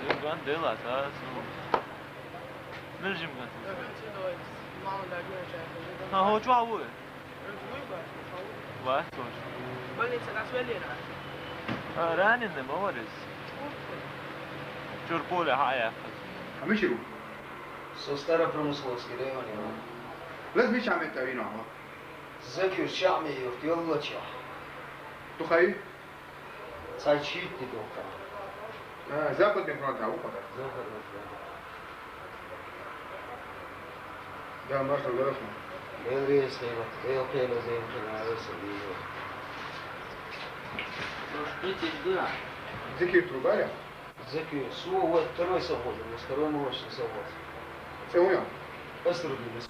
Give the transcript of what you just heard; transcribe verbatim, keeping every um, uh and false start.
Жимкан делац, а, ну. Мел жимкан? Ха, хо чуа ву? Ва, сож. Больница нас велена. А, раненый, молодец. Чур поле, ха, я. А мы чего? Со Старопромысловский район, я. Лез ми чаме тавино, ха. Зекир чаме, ёрт, ёллача. Тухай? Цай читни дока. А, Западный фронт, а, ухода. Западный фронт. Да, Марта, здорово. Белрис, Белпеле, Белпеле, Белпеле. Слушайте, да. Зекир труба, я? Зекир, су, вот второй совхоз, у нас второй молочный совхоз. Целуем. Острый, не